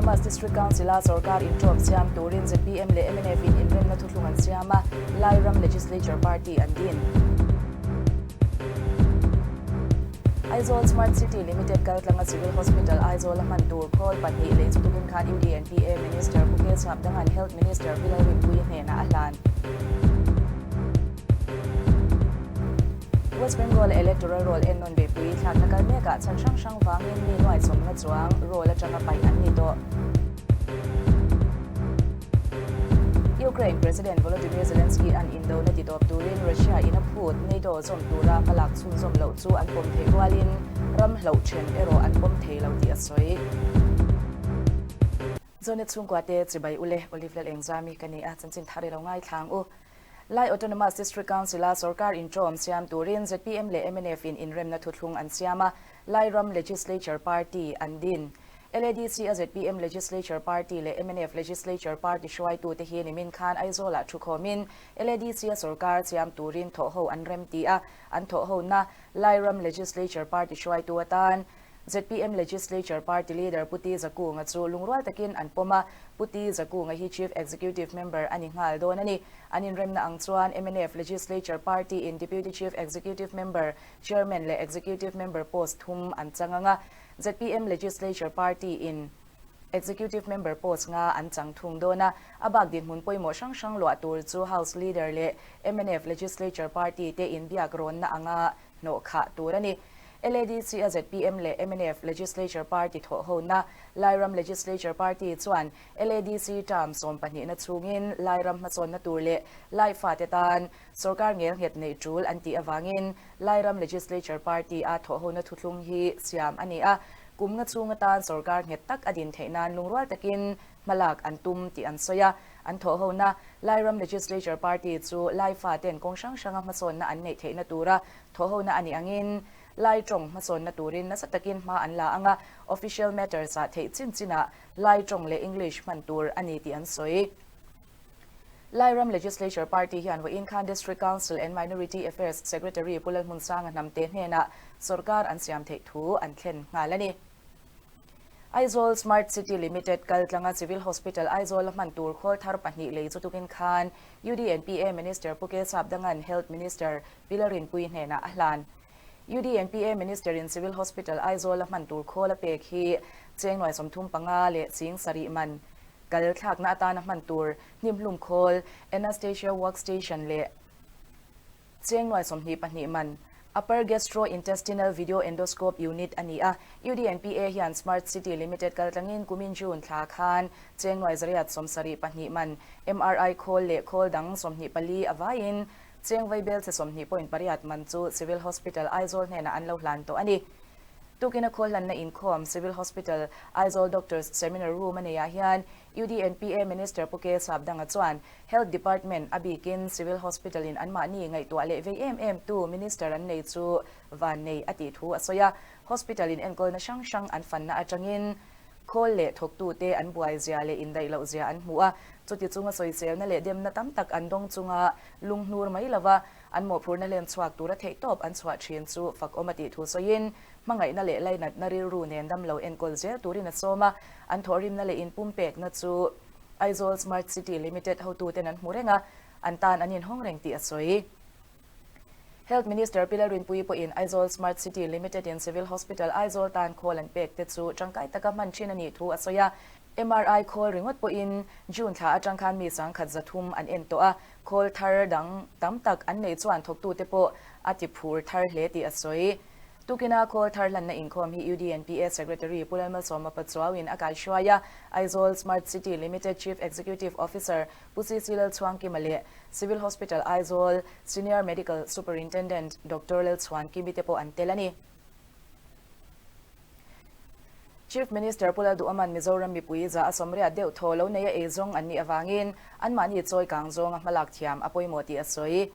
Autonomous District Council-a sorkar inṭawm siam turin zpm leh MNF-in inremna thuthlung an siam a, Lairam Legislature Party an din. Aizawl Smart City Limited kaltlanga Civil Hospital Aizawl-a hman tur khawl pahnih lei chu tukin khan UDNPA Minister Pu Kelchhap Dangan Health Minister Pi Lalrinpuii hnenah a hlan. West Bengal Electoral Roll ennawn beihpui thlakna kal mekah chhan hrang hrang vangin mi nuaihchawmna chuang roll atanga paih an ni tawh. Ukraine President Volodymyr Zelensky an indona titawp turin Russia in a phut NATO zawm tura hmalak chhunzawm loh chu an pawm theih rualin ram hloh then erawh an pawm thei lo tih a sawi. Zonet chhungkua te chibai ule Olive Lalengzami ka ni a, chanchin thar i lo ngaithla ang u. Lai Autonomous District Council-a sorkar inṭawm siam turin zpm leh MNF-in inremna thuthlung an siam a, Lai ram Legislature Party an din. LADC-a zpm Legislature Party leh mnf Legislature Party hruaitute hi nimin khan Aizawl-ah thukhawmin LADC-a sorkar siam turin thawhho an remti a, an thawhhona Lai ram Legislature Party hruaitu atan Zpm Legislature Party Leader Pu Ti Zakunga chu lungrual takin an pawm a, Pu Ti Zakunga hi Chief Executive Member a ni nghal dawn a ni. An inremna ang chuan mnf Legislature Party in Deputy Chief Executive Member, Chairman leh Executive Member post thum an chang ang a, zpm Legislature Party in Executive Member post nga an chang thung dawn a. A bak dinhmun pawimawh hrang hrang luah tur chu House Leader leh mnf Legislature Party te inbiak rawnna anga hnawh khah tur a ni. LADC a zpm leh mnf Legislature Party thawhhona Lairam Legislature Party chuan LADC term sawmpahnihna chhungin Lairam hmasawnna tur leh Laifate tan sorkar ngelnghet neih tul an tih avangin Lairam Legislature Party a thawhhona thuthlung hi siam a ni a, kum nga chhung atan sorkar nghet tak a din theih nan lungrual takin hmalak an tum tih an sawi a. An thawhhona Lairam Legislature Party chu Laifaten kawng hrang hranga hmasawnna an neih theihna tura Thawhhona a nih angin Lai tawng hmasawnna turin nasa takin hma an la ang a, official matters-ah theih chin chinah Lai tawng leh English hman tur a ni tih an sawi. Lairam Legislature Party hian vawiin khan District Council and Minority Affairs Secretary Pu Lalhmunsanga Hnamte hnenah sawrkar an siam theih thu an thlen nghal a ni. Aizawl Smart City Limited kal tlanga Civil Hospital Aizawl a hman tur khawl thar pahnih lei chu tukin khan UDNPA Minister Pu Kesap Dangan Health Minister Pi Lalrinpuii hnenah a hlan. UDNPA Minister in Civil Hospital Aizawl a hman tur khawl a pek hi cheng nuai 35 leh ching sarih man kal thlakna atana hman tur hnimhlum khawl Anastasia Workstation leh Cheng nuai 22 man Upper Gastro-Intestinal Video Endoscope Unit a ni a, UDNPA hian Smart City Limited kaltlangin kumin June thla khan cheng nuai 172 man MRI khawl leh khawl dang 24 a vaiin cheng vaibel che 20.8 man chu Civil Hospital Aizawl hnenah an lo hlan tawh a ni. Tukina khawl hlanna inkhawm Civil Hospital Aizawl Doctors Seminar Room a neiah hian UDNPA Minister Pu K Sapdanga chuan Health Department a bikin Civil Hospital in anmahni ngaihtuah leh vei em em tu Minister an nei chu van nei a tih thu a sawi a. Hospital in enkawlna hrang hrang an fanna atangin khawl leh thawktute an buai zia leh indaih loh zia an hmu a. Chuti chunga sawiselna leh demna tam tak an dawng chunga lunghnur mai lova an mawhphurna hlen chhuak tura theihtawp an chhuah thin chu fakawm a tih thu sawiin hmangaihna leh lainatna rilru nen damlo enkawl zel turin a sawm a. An thawhrimna leh inpumpekna chu Aizawl Smart City Limited hotuten an hmu reng a, an tan an inhawng reng tih a sawi. Health Minister Pi Lalrinpuii pawhin Aizawl Smart City Limited in Civil Hospital Aizawl tan khawl an pek te chu tangkai taka hman thin a nih thu a sawi a. MRI khawl ringawt pawhin June thla atang khan mi sangkhat zathum an en tawh a, khawl thar dang tam tak an nei chuan thawktute pawh a ti phur thar hle tih a sawi. Tukina khawl thar hlanna inkhawm hi UDNPA Secretary Pu Lalmalsawma Pachuauin a kaihruai a, Aizawl Smart City Limited Chief Executive Officer Pu CC Lalchhuangkima leh Civil Hospital Aizawl Senior Medical Superintendent Doctor Lalchhuankimi te pawh an tel a ni. Chief Minister Pu Lalduhaman Mizoram mipui za a sawmriat deuh thaw lo neia ei zawng an nih avangin anmahni chawi kang zawnga hmalak thiam a pawimawh tih a sawi.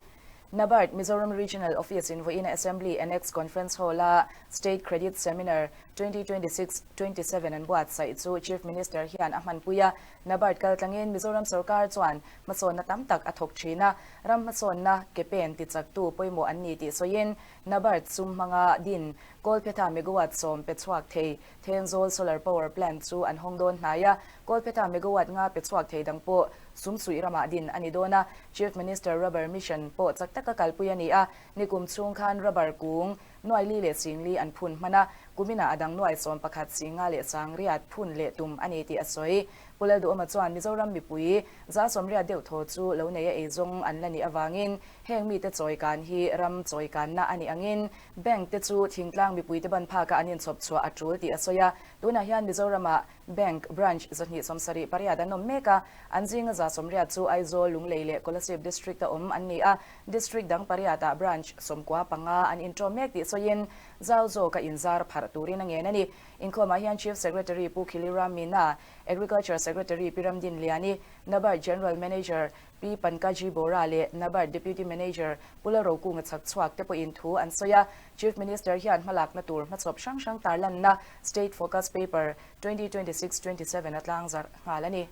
NABARD Mizoram Regional Office in vawiina Assembly Annex Conference Hall-a State Credit Seminar 2026, 27 an buatsaih chu Chief Minister hian a hmanpui a. NABARD kaltlangin Mizoram sorkar chuan hmasawnna tam tak a thawk thin a, ram hmasawnna ke pen tichaktu pawimawh an ni tih sawiin NABARD sum hmanga din Kawlphetha megawatt 10 pe chhuak thei Thenzawl Solar Power Plant chu an hawng dawn hnai a, Kawlphetha megawatt nga pe chhuak thei dang pawh Sumsuih ramah din a ni dawn a, Chief Minister Rubber Mission pawh chak taka kalpui a ni a, nikum chhung khan rubber kung nuai li leh sing li an phun hman a, kuminah a dang nuai 11 sing nga leh sang riat phun leh tum a ni tih a sawi. Pu Lalduhawma chuan Mizoram mipui 180 deuh thaw chu lo neia eizawng an la nih avangin heng mite chawikan hi ram chawikanna a nih angin bank te chu thingtlang mipuite ban phaka an inchhawp chhuah a tul tih a sawi a, tunah hian Mizoramah Bank branch 278 an awm mek a, an zinga 180 chu Aizawl, Lunglei leh Kolasib District-a awm an ni a, District dang pariatah branch 95 an inṭawm mek tih sawiin zau zawka inzar pharh turin a ngen a ni. Inkhawmah hian Chief Secretary Pu Khiliram Meena, Agriculture Secretary Pi Ramdin Liani, NABARD General Manager Pi Pankaji Bora leh NABARD Deputy Manager Pu Lalrokunga Chhakchhuak te pawhin thu an sawi a. Chief Minister hian hmalakna tur hmachhawp hrang hrang tarlanna State Focus Paper 2026, 27 a tlangzarh nghal a ni.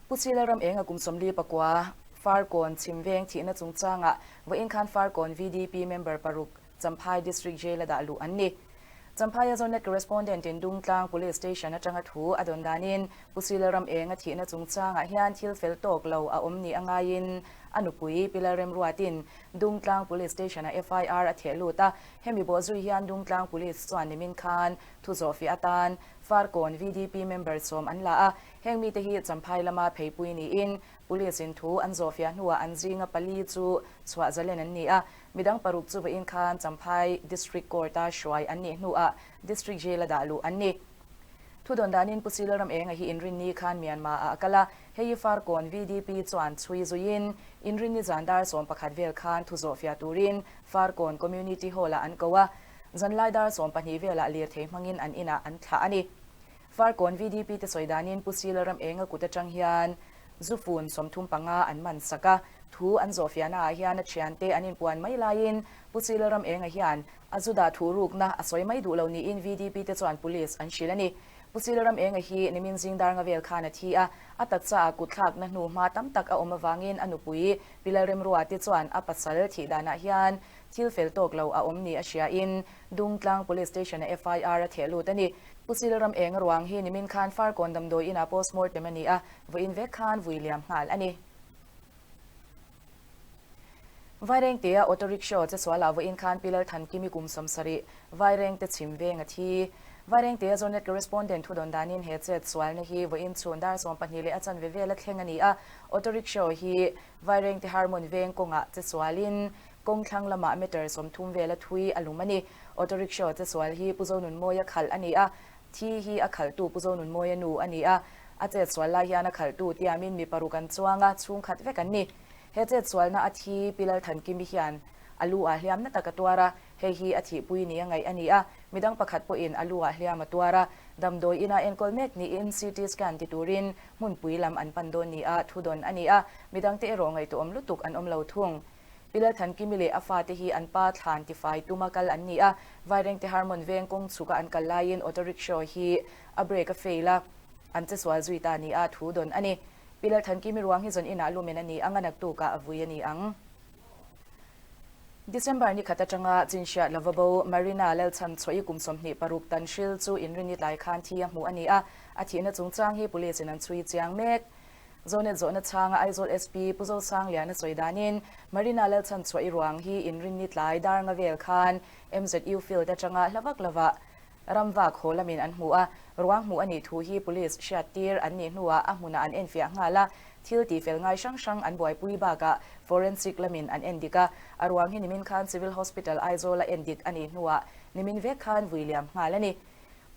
Pu Chilalram Enga kum 49 Farkawn chhimveng thihna chungchangah vawiin khan Farkawn VDP member paruk Champhai District Jail a dah luh an ni. Champhaia Zonet Correspondent in Dungtlang Police Station atanga thu a dawn danin Pu Silalram Enga thihna chungchangah hian thil fel tawk lo a awm ni a ngaiin a nupui Pi Lalremruatin Dungtlang Police Station-a FIR a theh lut a, hemi bawh zui hian Dungtlang Police chuan nimin khan thu zawhfiah atan Farkawn VDP member 10 an la a, heng mite hi Champhai lama pheipui niin Police-in thu an zawhfiah hnuah an zinga pali chu chhuah zalen an ni a, midang paruk chu vawiin khan Champhai District Court-a hruai an nih hnuah District Jail-a dah luh an ni. Thu dawn danin Pu Silalram Enga hi Inrinni khan Myanmar-ah a kal a, hei hi Farkawn VDP chuan chhui zuiin Inrinni zan dar 11 vel khan thu zawhfiah turin Farkawn Community Hall-ah an ko a, zanlai dar 12 velah lirthei hmangin an inah an thlah a ni. Farkawn VDP te sawi danin Pu Silalram Enga kut atang hian zufun 35 an man sak a, thu an zawhfiahnaah hian a thiante an inpuan mai laiin Pu Silalram Enga hian a zu dah thu rukna a sawi mai duh lo niin VDP te chuan police an hrilh a ni. Pu Silalram Enga hi nimin zing dar nga vel khan a thi a, a taksa ah kutthlakna hnu hma tam tak a awm avangin a nupui Pi Lalremrua te chuan a pasal thih danah hian thil fel tawk lo a awm ni a hriain Dungtlang Police Station-a FIR a theh lut a ni. Pu Silalram Enga ruang hi nimin khan Farkawn damdawi inah postmortem a ni a, vawiin vek khan vui liam nghal a ni. Vairengtea auto rickshaw che sualah vawiin khan Pi Lalthankimi kum 70 Vairengte chhim veng a thi. Vairengtea Zonet Correspondent thu dawn danin he chet sualna hi vawiin chhun dar 12 leh a chanve vela thleng a ni a, auto rickshaw hi Vairengte Harmon veng kawngah che sualin kawng thlang lamah meter 30 vela thui a lum a ni. Auto rickshaw che sual hi Pu Zonunmawia khalh a ni a, thi hi a khalhtu Pu Zonunmawia nu a ni a, a chet sual lai hian a khalhtu tiamin mi paruk an chuang a, chhungkhat vek an ni. He chet sualna a thi Pi Lalthankimi hian a lu ah hliam na tak a tuar a, hei hi a thihpui ni a ngaih a ni a, midang pakhat pawhin a lu ah hliam a tuar a, damdawi ina enkawl mek niin CT scan ti turin hmunpui lam an pan dawn ni a thu dawn a ni a, midangte erawh ngaihtuahawm lutuk an awm lo thung. Pi Lalthankimi leh a fate hi an pa thlan tifai tuma kal an ni a, Vairengte Harmon veng kawng chhuka an kal laiin auto rickshaw hi a brake a fail a, an che sual zui ta ni a thu dawn a ni. Pi Lalthankimi ruang hi zawn inah lumen a ni ang a, naktukah a vui a ni ang. December ni khat atanga chinhriat lova bo Marina Lalchhan chhuahi kum 26 tan hril chu inrinni tlai khan thi a hmuh a ni a, a thihna chungchang hi police in an chhui chiang mek. Zonet zawhna chhanga Aizawl SP Pu Zosangliana sawi danin Marina Lalchhan chhuahi ruang hi inrinni tlai dar nga vel khan MZU field atanga hla vak lova ramvak haw lamin an hmu a, ruang hmuh a nih thu hi police hriat tir an nih hnuah a hmunah an enfiah nghal a, thil tihfel ngai hrang hrang an buaipui bakah forensic lamin an endik a, a ruang hi nimin khan Civil Hospital Aizawl-a endik a nih hnuah nimin vek khan vui liam nghal a ni.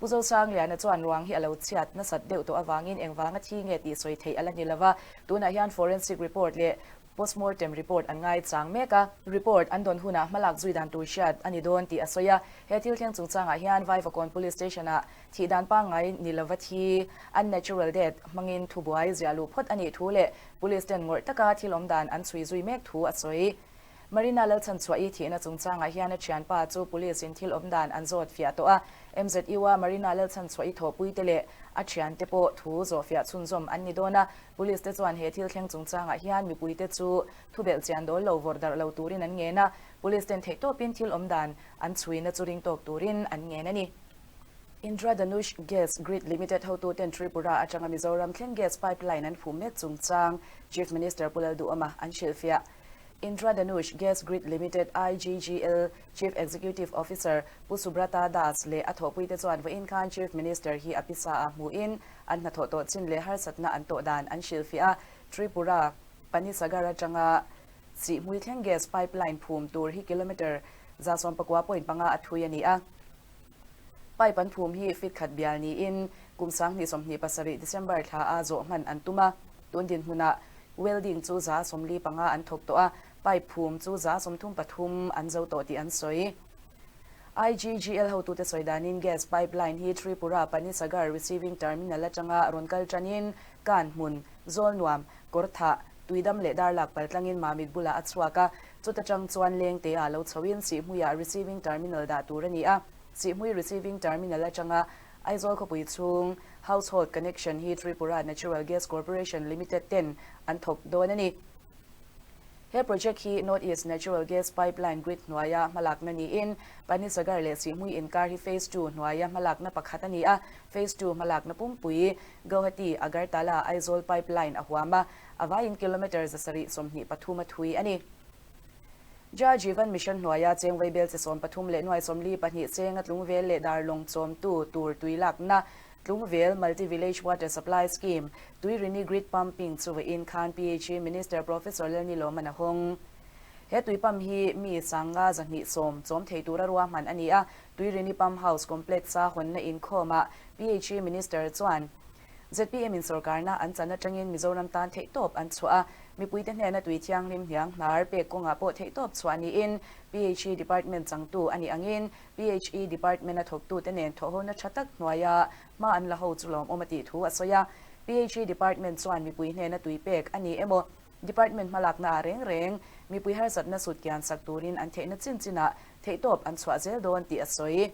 Pu Zosangliana chuan ruang hi a lo chhiat nasat deuh tawh avangin engvanga thi nge tih sawi theih a la ni lova, tunah hian forensic report leh postmortem report an ngai chang mek a, report an dawn hunah hmalak zui dan tur hriat a ni dawn tih a sawi a, he thil thleng chungchangah hian Vaivakawn Police Station-ah thih dan pangngai ni lova thi, unnatural death, hmangin thubuai ziah luh phawt a nih thu leh Police ten ngawrh taka thil awm dan an chhui zui mek thu a sawi. Marina Lalchhanchhuahi thihna chungchangah hian a thianpa chu Police in thil awm dan an zawt fiah tawh a, MZU-a Marina Lalchhanchhuahi thawhpuite leh a thiante pawh thu zawhfiah chhunzawm an ni dawn a, Police te chuan he thil thleng chungchangah hian mipuite chu thubelh chian dawl lo vawrh darh lo turin an ngen a, Police ten theihtawpin thil awm dan an chhuina chu ring tawk turin an ngen a ni. Indradhanush Gas Grid Limited hotuten Tripura atanga Mizoram thleng gas pipeline an phum mek chungchang Chief Minister Pu Lalduhawma an hrilhfiah. Indradhanush Gas Grid Limited, IGGL, Chief Executive Officer Pu Subrata Das leh a thawhpuite chuan vawiin khan Chief Minister hi a pisa ah hmuhin an hnathawh tawh chin leh harsatna an tawh dan an hrilhfiah a. Tripura, Panisagar atanga Sihhmui thleng gas pipeline phum tur hi kilometre 119.5 a thui a ni a. Pipe an phum hi feet khat bial niin kum 2027 December thla a zawh hman an tum a. Tun dinhmunah welding chu 45% an thawk tawh a, pipe phum chu 33% an zo tawh tih an sawi. IGGL hotute sawi danin gas pipeline hi Tripura Panisagar Receiving Terminal atanga rawn kal tanin Kan hmun, Zawlnuam, Kawrthah, Tuidam leh Darlak paltlangin Mamit bulah a chhuak a, chuta tang chuan Lengtea lo chhoin Sihhmuiah Receiving Terminal dah tur a ni a. Sihhmui Receiving Terminal atanga Aizawl khawpui chhung Household Connection hi Tripura Natural Gas Corporation Limited ten an thawk dawn a ni. He project hi North East Natural Gas Pipeline Grid hnuaia hmalakna niin Panisagar leh Sihhmui inkar hi Phase Two hnuaia hmalakna pakhat a ni a, Phase Two hmalakna pumpui Guwahati, Agartala, Aizawl pipeline a huam a, a vaiin kilometre 723 a thui a ni. Jal Jeevan Mission hnuaia cheng vaibel chi 13 leh nuai 42 chenga tlungvel leh darlawng chawmtu tur tui lakna Tlungvel Multi Village Water Supply Scheme, Tuirini Grid Pumping chu vawiin khan PHE Minister Professor Lalnilawman a hawng. He tui pump hi mi 5,210 chawm thei tura ruahman a ni a, Tuirini Pump House Complex-a hawnna inkhawmah PHE Minister chuan zpm in sorkarna an chan atangin Mizoram tan theihtawp an chhuah a, mipuite hnena tui thianghlim hniang hnar pek kawngah pawh theihtawp chhuah niin PHE Department changtu a nih angin PHE Department-a thawktute nen thawhhona tha tak hnuaia hma an la ho chu lawmawm a tih thu a sawi a. PHE Department chuan mipui hnena tui pek a ni emaw, Department hmalakna ah reng reng mipui harsatna sut kian sak turin an theihna chin chinah theihtawp an chhuah zel dawn tih a sawi.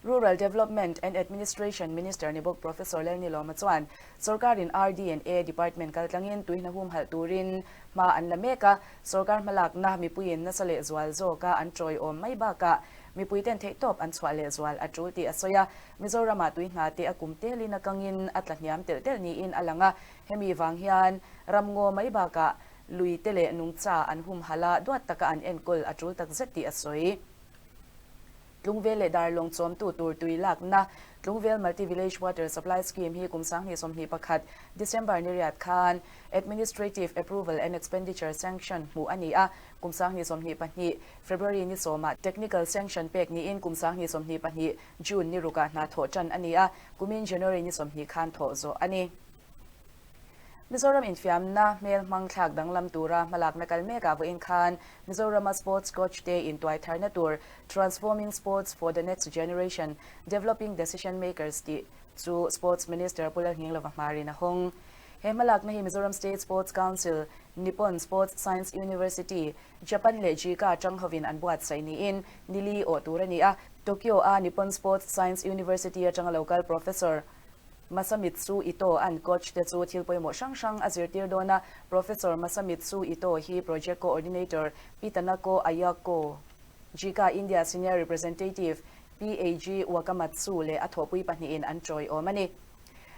Rural Development and Administration Minister ni bawk Professor Lalnilawma chuan sorkarin RD&A Department kaltlangin tuihna humhalh turin hma an la mek a, sorkar hmalakna mipuiin nasa leh zual zawka an tawiawm mai bakah mipuiten theihtawp an chhuah leh zual a tul tih a sawi a. Mizoramah tuihna te a kum telin a kangin a tla hniam telh telh niin a lang a, hemi vang hian ramngaw mai bakah lui te leh nungcha an humhalh a, duat taka an enkawl a tul takzet tih a sawi. Tlungvel leh Darlawng chawmtu tur tui lakna Tlungvel Multi Village Water Supply Scheme hi kum 2021 December ni riat khan Administrative Approval and Expenditure Sanction hmuh a ni a, kum 2022 February ni sawmah Technical Sanction pek niin kum 2022 June ni rukah hna thawh tan a ni a, kumin January ni 20 khan thawh zawh a ni. Mizoram infiamna hmel hmang thlak danglam tura hmalakna kal mekah vawiin khan Mizorama Sports Coach te intuai tharna tur Transforming Sports for the Next Generation, Developing Decision Makers tih chu Sports Minister Pu Lalnghinglova Hmarin a hawng. He hmalakna hi Mizoram State Sports Council, Nippon Sports Science University, Japan leh JICA atang hovin an buatsaih niin nili awh tur a ni a. Tokyo-a Nippon Sports Science University atanga local Professor Masamitsu Ito an coach te chu thil pawimawh hrang hrang a zirtir dawn a, Professor Masamitsu Ito hi Project Coordinator Pi Tanako Ayako, JICA India Senior Representative Pi Eiji Wakamatsu leh a thawhpui pahnihin an tawiawm a ni.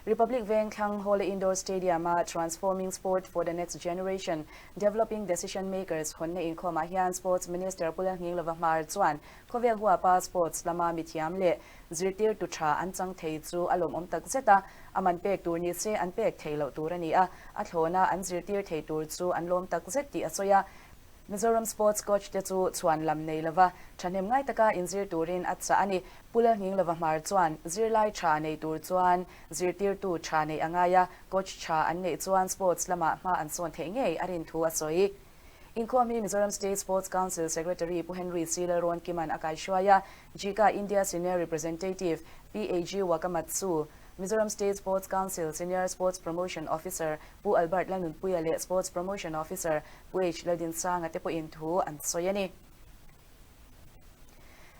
Republic Veng thlang Hawle Indoor Stadium-a Transforming Sport for the Next Generation, Developing Decision Makers hawnna inkhawmah hian Sports Minister Pu Lalnghinglova Hmar chuan khawvel huapa sports lama mithiam leh Zirtirtu tha an chang thei chu a lawmawm tak zet a, a man pek tur ni se an pek thei loh tur a ni a, a thlawna an zirtir thei tur chu an lawm tak zet tih a sawi a. Mizoram Sports Coach te chu chhuan lam nei lova thahnem ngai taka inzir turin a chah a ni. Pu Lalnghinglova Hmar chuan zirlai tha nei tur chuan zirtirtu tha neih a ngai a, coach tha an neih chuan sports lamah hma an sawn theih ngei a rin thu a sawi. Inkhawm hi Mizoram State Sports Council Secretary Pu Henry C. Lalrawnkima'n a kaihruai a, JICA India Senior Representative Pi Eiji Wakamatsu, Mizoram State Sports Council Senior Sports Promotion Officer Pu Albert Lalnunpuia leh Sports Promotion Officer Pu H Laldinsanga te pawhin thu an sawi a ni.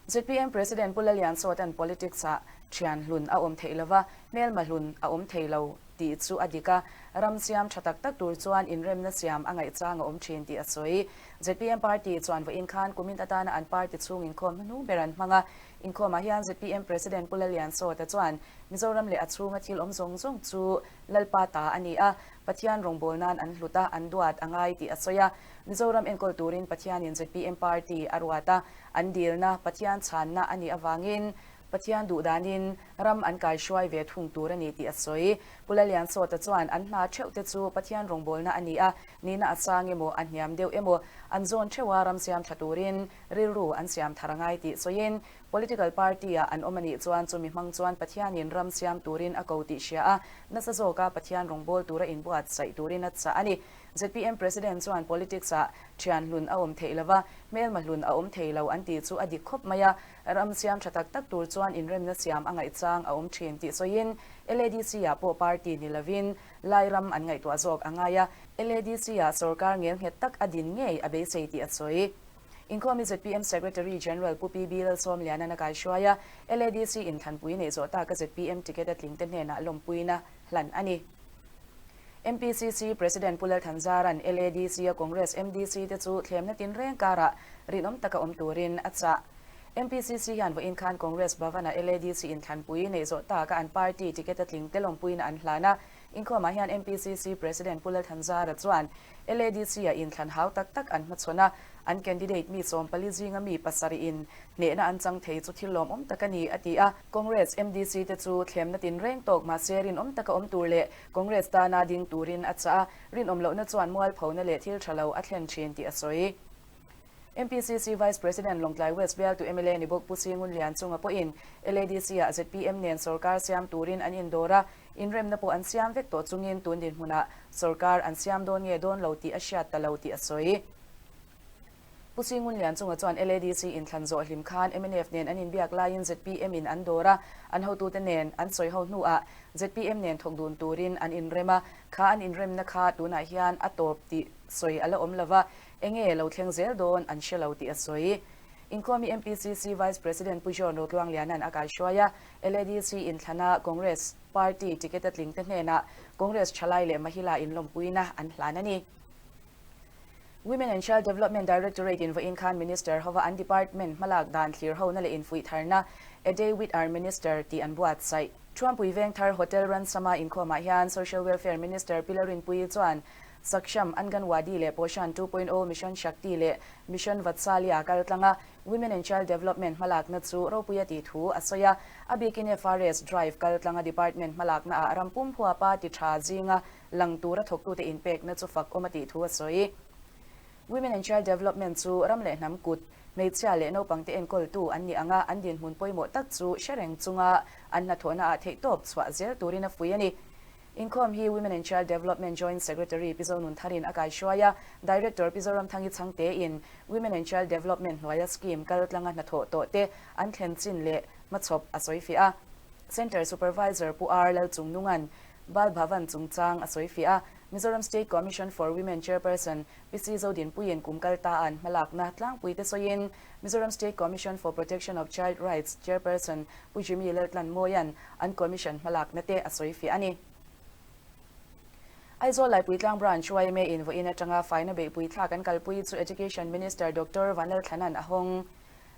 Zpm President Pu Lalliansawta'n Politics-ah thian hlun a awm theih lova, hmelma hlun a awm thei lo tih chu a dik a, ram siam tha tak tak tur chuan inremna siam a ngaihchang a awm thin tih a sawi. Zpm Party chuan vawiin khan kumin atana an party chhung inkhawm hnuhnung ber an hmang a, inkhawmah hian zpm President Pu Lalliansawta chuan Mizoram leh a chhunga thil awm zawng zawng chu Lalpa ta a ni a, Pathian rawngbâwl nan an hlut a, an duat a ngai tih a sawi a. Mizoram enkawl turin Pathianin zpm Party a ruat a, an dilna Pathian chhanna a nih avangin Pathian duhdanin ram an kaihruai ve thung tur a ni tih a sawi. Pu Lalliansawta chuan an hna theuh te chu Pathian rawngbawlna a ni a, nihna a sang emaw a hniam deuh emaw an zawn theuh a ram siam tha turin rilru an siam thar a ngai tih sawiin Political party-ah an awm a nih chuan chumi hmang chuan Pathianin ram siam turin a ko tih hria a, nasa zawka Pathian rawngbâwl tura inbuatsaih turin a chah a ni. Zpm President chuan politics-ah thian hlun a awm theih lo va, hmelma hlun a awm thei lo an tih chu a dik khawp mai a, ram siam tha tak tak tur chuan inremna siam a ngaihchang a awm thin tih sawiin LADC-ah pawh party ni lovin Lai ram an ngaihtuah zawk a ngai a, LADC-ah sorkar ngelnghet tak a din ngei a beisei tih a sawi. Inkhawmi zpm Secretary General Pu PB Lalsawmliana'n a kaihruai a, LADC inthlanpui neih zawh taka zpm ticket a tlingte hnenah lawmpuina hlan a ni. MPCC President Pu Lalthanzara'n LADC-a Congress MDC te chu thlemna tinreng karah rinawm taka awm turin a chah. MPCC hian vawiin khan Congress Bhavan-a LADC inthlanpui neih zawh taka an party ticket a tlingte lawmpuina an hlan a. Inkhawmah hian MPCC President Pu Lalthanzara chuan LADC-a inthlan hau tak tak an hmachhawn a, an candidate mi 14 zinga mi pasarihin hnehna an chang thei chu thil lawmawm tak a ni, a ti a. Congress MDC te chu thlemna tinreng tawk mahse rinawm taka awm tur leh Congress tana ding turin a chah a, rinawm lohna chuan mualphona leh thil tha lo a thlen thin tih a sawi. MPCC Vice President Lawngtlai West bialtu mla ni bawk Pu Singun Lian chunga pawhin LADC-ah zpm nen sorkar siam turin an indawr a, inremna pawh an siam vek tawh chungin tun dinhmunah sorkar an siam dawn nge dawn lo tih a hriat ta lo tih a sawi. Pu Singun Lian chunga chuan LADC inthlan zawh hlim khan mnf nen an inbiak laiin zpm in an dawr a, an hotute nen an sawi ho hnuah zpm nen thawk dun turin an inrem a, kha an inremna kha tunah hian a tawp tih sawi a la awm lova, Enge lo thleng zel dawn an hre lo tih a sawi. Inkhawmi MPCC Vice President Pu John Rotluangliana'n a kaihruai a, LADC inthlana Congress Party ticket a tlingte hnenah Congress thalai leh Mahila inlawmpuina an hlan a ni. Women and Child Development Directorate in vawiin khan Minister hova an department hmalak dan thlir hona leh infuihtharna A Day With Our Minister tih an buatsaih. Thuampui Vengthar Hotel Ransama inkhawmah hian Social Welfare Minister Pi Lalrinpuii chuan Saksham, Anganwadi leh Poshan 2.0 Mission Shakti leh Mission Vatsalya kal tlanga Women and Child Development hmalakna chu ropui a tih thu a sawi a. A bikin FRS Drive kal tlanga Department hmalaknaah ram pum huapa ti tha zinga lang tura thawktute inpekna chu fak awm a tih thu a sawi. Women and Child Development chu ram leh hnam kut, hmeichhia leh naupangte enkawltu an nih anga an dinhmun pawimawh tak chu hre reng chunga an hnathawhnaah theihtawp chhuah zel turin a fuih a ni. Inkhawm hi Women and Child Development Joint Secretary Pi Zonun Tharin a kaihruai a, Director Pi Zoramthangi Chhangtein Women and Child Development hnuaia scheme kal tlanga hnathawh tawh te an thlen chin leh hmachhawp a sawi fiah a. Centre Supervisor Pu R Lalchungnunga'n Bal Bhavan chungchang a sawi fiah a, Mizoram State Commission for Women Chairperson Pi C Zodinpuiin kum kal ta an hmalakna tlangpuite sawiin Mizoram State Commission for Protection of Child Rights Chairperson Pu Jimmy Laltlanmawia'n an Commission hmalakna te a sawi fiah a ni. Aizawl Laipuitlang Branch yma in vawiin atanga faina beihpui thlak an kalpui chu Education Minister Doctor Vanlalthlana'n a hawng.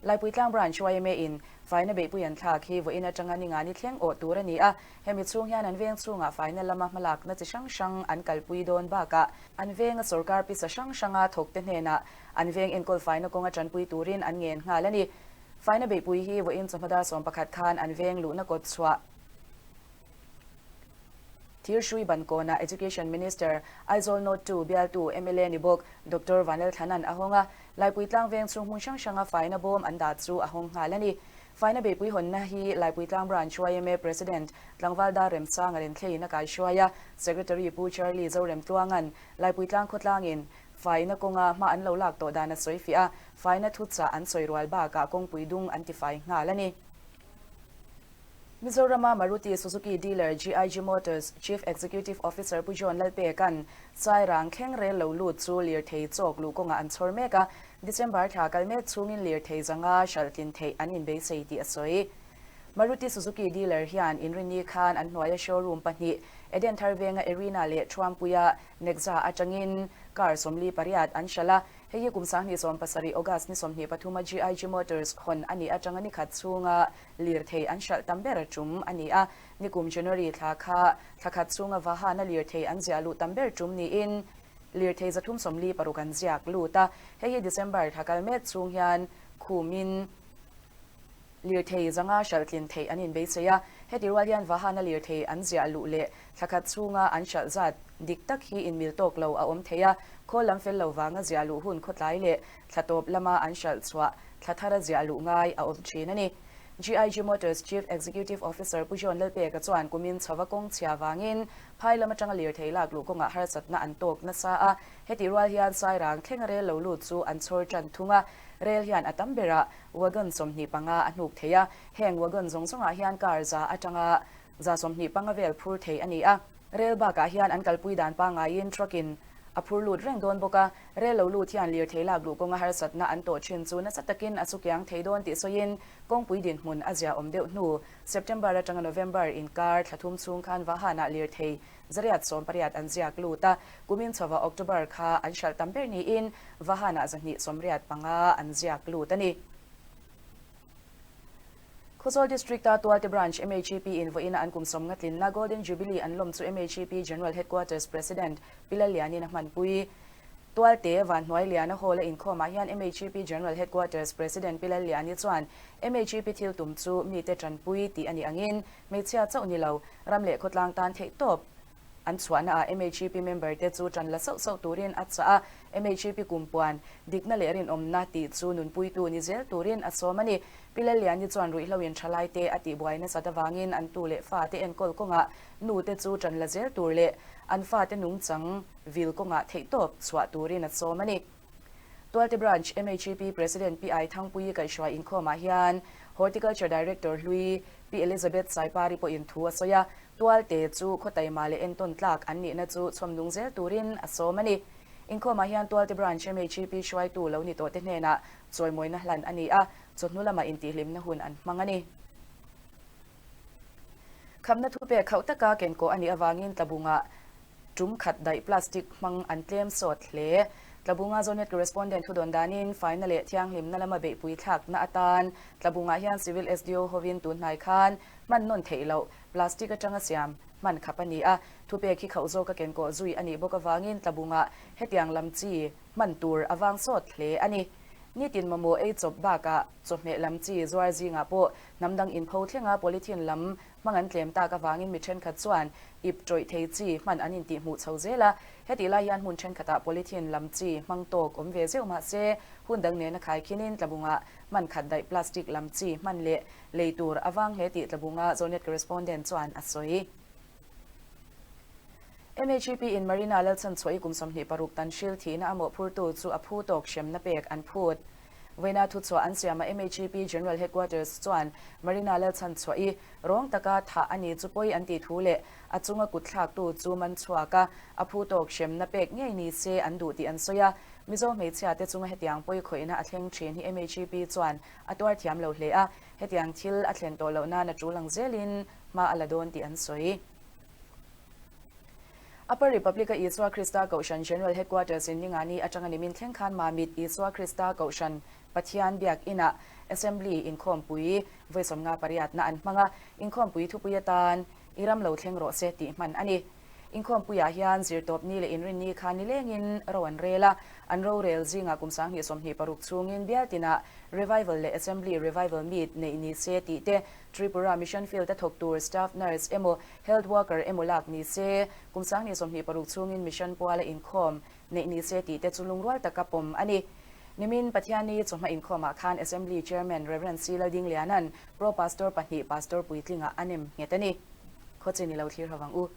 Laipuitlang Branch yma in faina beihpui an thlak hi vawiin atanga ningani thleng awh tur a ni a, hemi chhung hian an veng chhungah faina lama hmalakna chi hrang hrang an kalpui dawn bakah an venga sorkar pisa hrang hranga thawkte hnenah an veng enkawl faina kawnga tanpui turin an ngen nghal a ni. Faina beihpui hi vawiin chawhma dar 11 khan an veng luhna kawt chhuah Thirhrui Bankawnah Education Minister, Aizawl North 2 bialtu mla ni bawk Doctor Vanlalthlana'n a hawng a, Laipuitlang veng chhung hmun hrang hranga faina bawm an dah chu a hawng nghal a ni. Faina beihpui hawnna hi Laipuitlang Branch yma President Tlangval Dar Remsanga Lenthleiin a kaihruai a, Secretary Pu Charlie Zoremtluanga'n Laipuitlang khawtlangin Faina kawnga hma an lo lak tawh dan a sawi fiah a, faina thuchah an sawi rual bakah kawngpui dung an tifai nghal a ni. Mizorama Maruti Suzuki dealer GIG Motors Chief Executive Officer Pu John Lalpeka'n Sairang thleng rel lo lut chu lirthei chawk luh kawngah an chhawr mek a, December thla kal mek chhungin lirthei zanga hralh tlin theih an inbeisei tih a sawi. Maruti Suzuki dealer hian inrinni khan an hnuaia showroom pahnih Edenthar venga Arena leh Thuampuia Nexa atangin car 48 an hralh a, Hei hi kum 2017 August ni 23 a GIG Motors hawn a nih atanga ni khat chhunga lirthei an hralh tam ber tum a ni a. Nikum January thla kha thla khat chhunga vahana lirthei an ziah luh tam ber tum niin lirthei 346 an ziak lut a. Hei hi December thla kal mek chhung hian khumin lirthei 500 hralh tlin theih an inbeisei a. Heti rual hian vahana lirthei an ziah luh leh thla khat chhunga an hralh zat dik tak hi inmil tawk lo a awm thei a, khawl lam fel lo vanga ziah luh hun khawtlai leh thla tawp lama an hralh chhuah thla thara ziah luh ngai a awm thin a ni. GIG Motors Chief Executive Officer Pu John Lalpeka chuan kumin chhova kawng chhia vangin phai lam atanga lirthei lak luh kawngah harsatna an tawk nasa a, hetih rual hian Sairang thlenga rel lo lut chu an chhawr tan thung a, rel hian a tam berah wagon 25 a hnuk thei a, heng wagon zawng zawngah hian car za atanga 125 vel phur thei a ni a. Rel bakah hian an kalpui dan pangaiin truck-in a phur lut reng dawn bawk a, rel lo lut hian lirthei lak luh kawnga harsatna an tawh thin chu nasa takin a chukiang thei dawn tih sawiin kawngpui dinhmun a ziaawm deuh hnu September atanga November inkar thla thum chhung khan Vahanah lirthei 180 an ziak lut a, kumin chhova October kha an hralh tam ber niin Vahanah 285 an ziak lut a ni. Khawzawl District-a Tualte Branch MHEP in vawiina an kum 50 tlinna Golden Jubilee an lawm chu MHEP General Headquarters President Pi Lallianin a hmanpui. Tualte Vanhnuailiana Hall-a inkhawmah hian MHEP General Headquarters President Pi Lalliani chuan MHEP thil tum chu mite tanpui tih a nih angin hmeichhia chauh ni lo, ram leh khawtlang tan theihtawp an chhuahnaah MHEP member te chu tan la sauh sauh turin a chah a, MHEP kumpuan dikna leh rinawmna tih chu nunpuitu ni zel turin a sawm a ni. Pi Lalliani chuan ruihhlo-in thalai te a tihbuai nasat avangin an tu leh fa te enkawl kawngah nu te chu tan la zel tur leh an fa te nungchang vil kawngah theihtawp chhuah turin a sawm a ni. Tualte Branch MHEP President Pi Ai Thangpuii kaihhruai inkhawmah hian Horticulture Director hlui Pi Elizabeth Saipari pawhin thu a sawi a, Tualte chu khaw taima leh entawn tlak an nihna chu chhawm nung zel turin a sawm a ni. Inkhawmah hian Tualte Branch MHEP hruaitu lo ni tawhte hnenah chawimawina hlan a ni a, chawhnu lamah intihhlimna hun an hmang a ni. Khamna thupek khauh taka kenkawh a nih avangin Tlabungah tum khat daih plastic hmang an tlem sawt hle. Tlabunga Zonet Correspondent thudawn danin faina leh thianghlimna lama beihpui thlakna atan Tlabungah hian Civil SDO hovin tun hnai khan hman nawn theih loh plastic atanga siam hman khap a ni a. Thupek hi khauh zawka kenkawh zui a nih bawk avangin Tlabungah hetiang lam chi hman tur a vang sawt hle a ni. Nitin mamawh ei chawp bakah chawhmeh lam chi zuar zingah pawh hnam dang inpho thlenga polythene lam hmang an tlem tak avangin mi thenkhat chuan ip tawih thei chi hman an intihhmuh chho zel a. Hetih lai hian hmun thenkhatah polythene lam chi hmang tawk awm ve zeuh mah se, hun dang nena khaikhinin Tlabungah hman khat daih plastic lam chi hman leh lei tur a vang hle tih Tlabunga Zonet Correspondent chuan a sawi. MHEP in Marina Lalchhanchhuahi kum 26 tan hril thihna a mawhphurtu chu a phu tawk hremna pek an phut. Vawiina thuchhuah an siama MHEP General Headquarters chuan Marina Lalchhanchhuahi rawng taka thah a ni chu pawi an tih thu leh a chunga kut thlaktu chu man chhuak a, a phu tawk hremna pek ngei ni se an duh tih an sawi a. Mizo hmeichhia te chunga hetiang pawi khawihna a thleng thin hi MHEP chuan a tuar thiam lo hle a, hetiang thil a thlen tawh loh nan a tul ang zelin hma a la dawn tih an sawi. Upper Republic-a Isua Krista Kohhran General Headquarters in Ningani atanga nimin thleng khan Mamit Isua Krista Kohhran Pathian Biak Inah Assembly inkhawmpui vawi 58na an hmang a, inkhawmpui thupui atan I ram lo thleng rawh se tih hman a ni. Inkhawmpuiah hian zirtawpni leh inrinni kha nilengin ro an rel a, an rorel zingah kum 2026 chhungin bial tinah Revival leh Assembly Revival Meet neih ni se tih te, Tripura Mission Field-a thawk tur Staff Nurse emaw Health Worker emaw lak ni se, kum 2026 chhungin Mission puala inkhawm neih ni se tih te chu lungrual taka pawm a ni. Nimin Pathianni chawhma inkhawmah khan Assembly Chairman Rev. C. Laldingliana'n Pro Pastor pahnih Pastor puitlingah a nem nghet a ni. Khawchin i lo thlir ho ang u.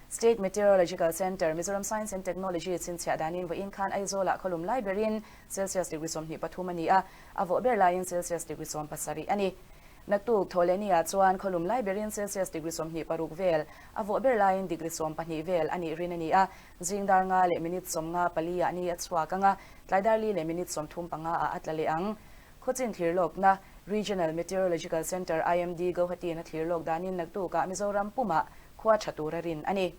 State Meteorological Centre, Mizoram Science and Technology chhinchhiah danin vawiin khan Aizawlah khawlum lai berin Celsius degree 23 a ni a, a vawh ber laiin Celsius degree 17 a ni. Naktuk Thawhlehni-ah chuan khawlum lai berin Celsius degree 26 vel, a vawh ber laiin degree 12 vel a nih rin a ni a. Zing dar nga leh minute 54 ah ni a chhuak ang a, tlai dar li leh minute 35 ah a tla leh ang. Khawchin thlir lawkna, Regional Meteorological Centre, IMD, Guwahati-in a thlir lawk danin naktukah Mizoram pumah khua tha tur a rin a ni.